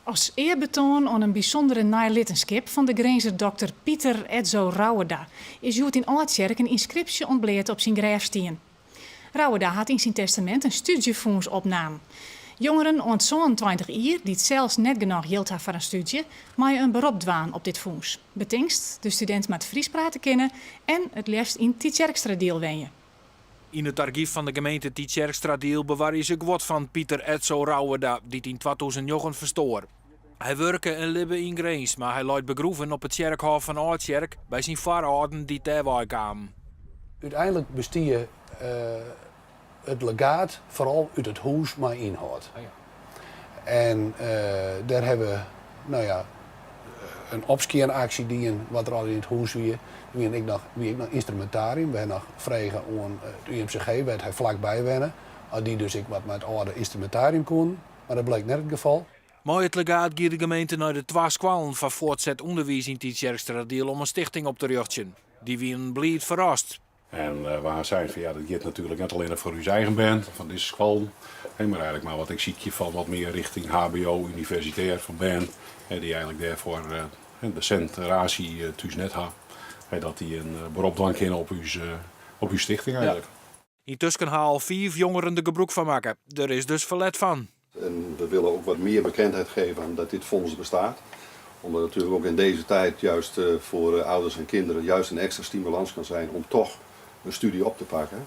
As earbetoan oan in bysûndere neilittenskip fan de Grinzer dokter Pieter Edzo Rauwerda is hjoed yn Aldtsjerk in ynskripsje ûntbleate op syn grêfstien. Rauwerda hat yn syn testamint in stúdzjefûns opnaam. Jongeren oant 27 jier dy't sels net genôch jild ha foar in stúdzje, meie in berop dwaan op dit fûns. Betingst, de studint moat Frysk prate kinne en it leafst yn Tytsjerksteradiel wenje. Yn it argyf fan de gemeente Tytsjerksteradiel bewarje se guod fan Pieter Edzo Rauwerda, dy't yn 2009 ferstoar. Hy wurke en libbe yn Grins, mar hy leit begroeven op it tsjerkhôf fan Aldtsjerk by syn foarâlden dy't dêrwei kamen. Uteinlik bestie it legaat foaral út it hûs mei ynhâld. En dêr hawwe we, no ja, in opskjinaksje dien wat der al yn it hûs wie. Der wiene ek noch, wie ek noch ynstrumintarium. We hawwe noch frege oan it UMCG, wêr't hy flakby wenne, oft dy dus ek wat mei it âlde ynstrumintarium koenen. Mar dat bleek net it gefal. Mei it legaat gie de gemeente nei de twa skoallen foar fuortset ûnderwiis yn Tytsjerksteradiel om in stichting op te rjochtsjen. Dy wienen bliid ferrast. En we ha sein fan ja, dat giet natuerlik net allinnich foar ús eigen bern fan dizze skoallen, mar eigenlik mar wat ik sykje fan wat mear richting HBO, universitêr foar bern, dy't eigenlik dêrfoar de sintraasje thús net ha, dat dy in berop dwaan kinne op ús, op ús stichting eigenlik. Yntusken ha al fiif jongeren der gebrûk fan makke. Der is dus ferlet fan. En we willen ook wat meer bekendheid geven aan dat dit fonds bestaat. Omdat het natuurlijk ook in deze tijd juist voor ouders en kinderen juist een extra stimulans kan zijn om toch een studie op te pakken.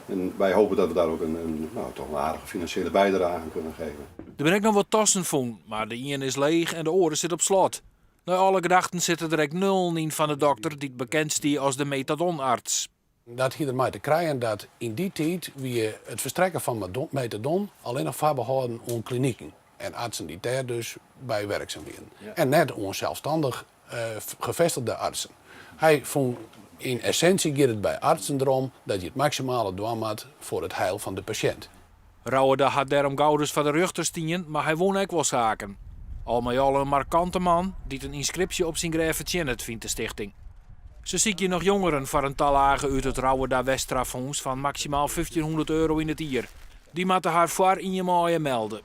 En wij hopen dat we daar ook een, nou, toch een aardige financiële bijdrage aan kunnen geven. Der binne ek noch wat tassen fûn, mar de ien is leech en de oare sit op slot. Nei alle gedachten sitte der ek nullen yn fan de dokter dy't bekend stie as de metadonarts. Dat hie dermei te krijen dat yn dy tiid wie it ferstrekken fan metadon allinnich foarbehâlden oan kliniken en artsen dy't dêr dus by werksum wienen en net oan selsstannich gefestigde artsen. Hy fûn yn essinsje giet it by artsen derom dat je it maksimale dwaan moat foar it heil fan de pasjint. Rauwerda hat dêrom gauris foar de rjochter stien, mar hy wûn ek wol saken. Al mei al in markante man, dy't in ynskripsje op syn grêf fertsjinnet, fynt de stichting. Se sykje noch jongeren foar in talage út it Rauwerda Westra Fûns fan maksimaal 1500 euro yn it jier. Dy moatte har foar ien maaie melde.